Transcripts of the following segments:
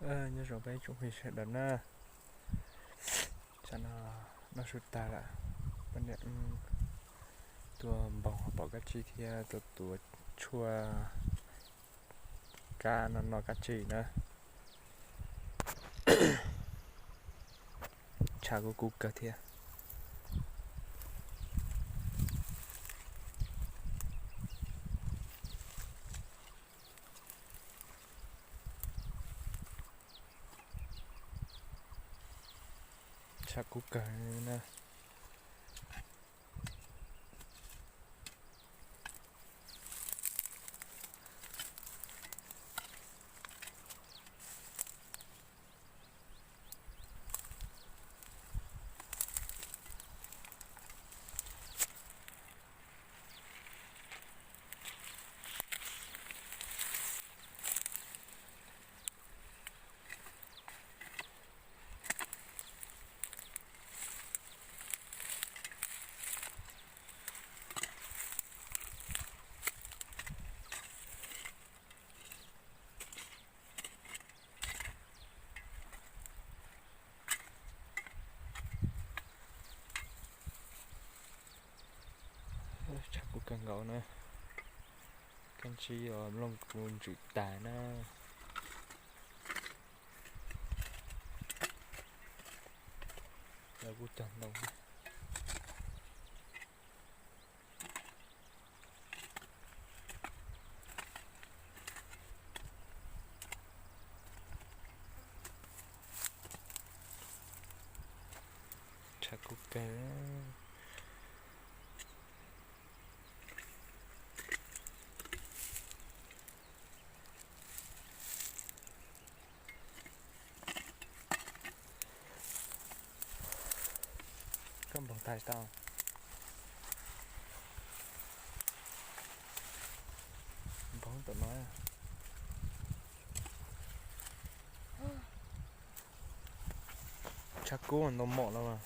Nyob zoo peb tsoom phooj ywg sawv daws na, tsam no noj su tag lawm, poj niam tuaj npoog pom kab tsib thiab tuaj tuav tshuaj kab no noj kab tsib na. Tshav kuj kub kawg thiab. Tshav kub kawg na. Tshav kub kawg nkaus na. Kab tsib os, nplooj kuj ntsws tag na. Lawv kuj cog ntoo. Tshav kub kawg. Koj npoog tag tau. Npoog tom no. Tshav kub ntau mom no mas.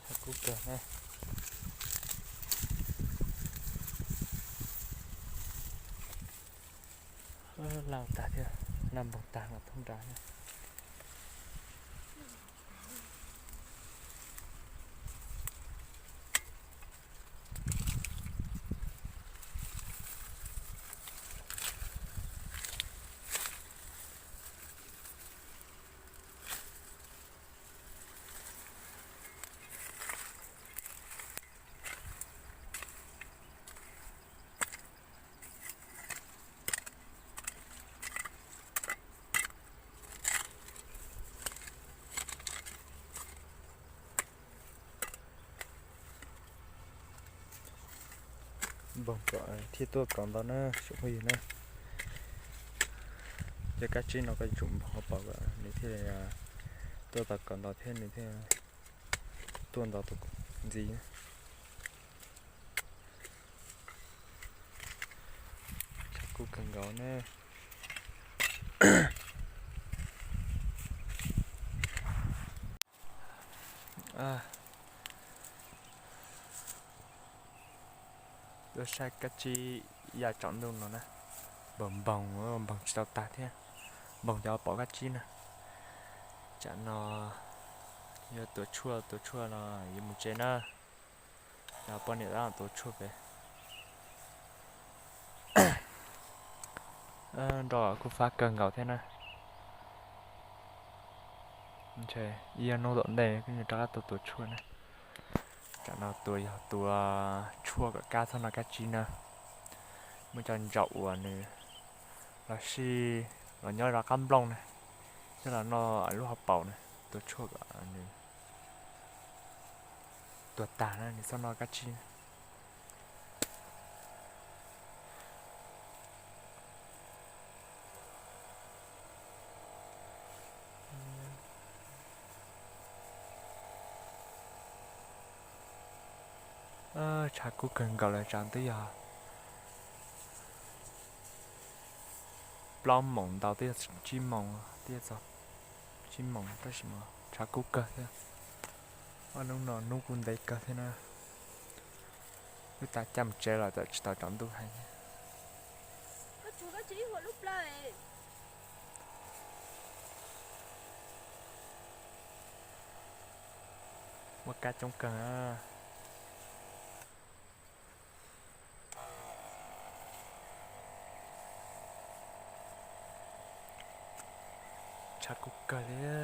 Tshav kub kawg na. Laj tag thiab, laj npoog tag los thoob nrad thiab. Npoog kom thiaj tuaj kaus ntau na tsoom phooj ywg na. Cov kab tsib no koj yuav tsum npoog pom kom nws thiaj li tuaj tau kaus ntau thiab nws thiaj tuaj ntau tus ntxiv. Tshav kub kawg nkaus na. Tuaj saib kab tsib ya tsaus ntuj no na. Npoog npoog, npoog tsis tau tag thiab. Npoog cov pom kab tsib na. Tsam no yuav tuav tshuaj, tuav tshuaj no yuav mus tsev na. Poj niam tab tuav tshuaj pem. Nroj kuj fab kawg nkaus thiab na. Ib hnub tom ntej kuj yuav rov qab tuaj tuav tshuaj na. Tsam no tuav yog tuav tshuaj kom kab txhob noj kab tsib na. Muab coj ntsaum uas nws los sis los nyob rov qab nplooj na, thiab los noj lub hauv paus na, tuav tshuaj kom nws tuag tag na nws txhob noj kab tsib. Tshav kub kawg nkaus lawm, tsam twb yog plaub moos ntau twb yog tsib moos twb yog txog Tsib moos tab sis mas tshav kub kawg thiab. Ob hnub no hnub kuj ntev kawg thiab na. Wb tas caij mus tsev los txawm tsis tau tsaus ntuj heev. Muaj kab coob kawg. Tshav kub kawg li.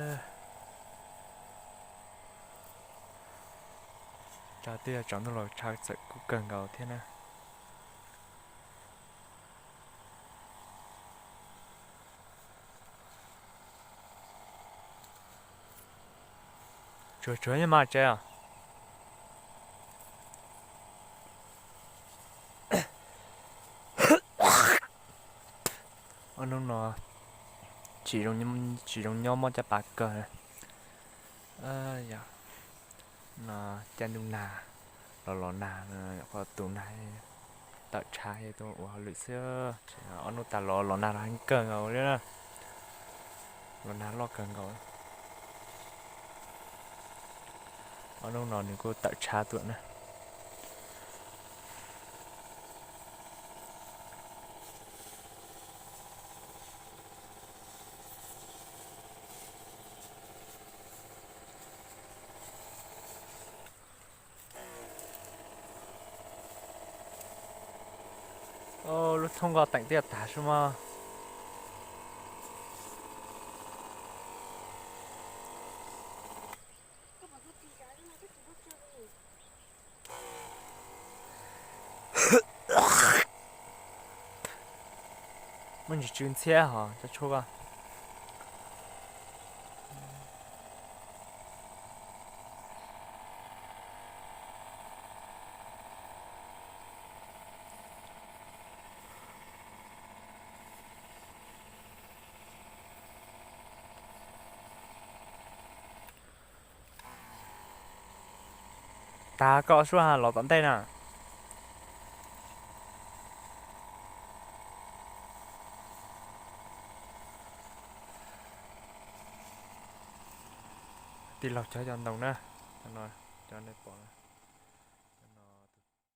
Tshav twb yog tsaus ntuj los tshav txawm kub kawg nkaus thiab na. Tsuag tsuag yeej mas tsev os. Ob hnub no tsis zoo nyob mob caj pas kawg. Yog no caij ntuj nag los los nag, qhov tus nag tawm tshav tuaj ua hauj lwm xwb. Ob hnub tas los los nag los heev kawg nkaus li na. Los nag loj kawg nkaus. Ob hnub no nws kuj tawm tshav tuaj na. Lub thoob nkoj teem twb tag sub mog. Muaj ntsis tsw ntxhiab hos cov tshuaj ko. Tag koj sub ha los tom ntej na. Tij laug cog cov ntoo na, cov no cov nej pom na.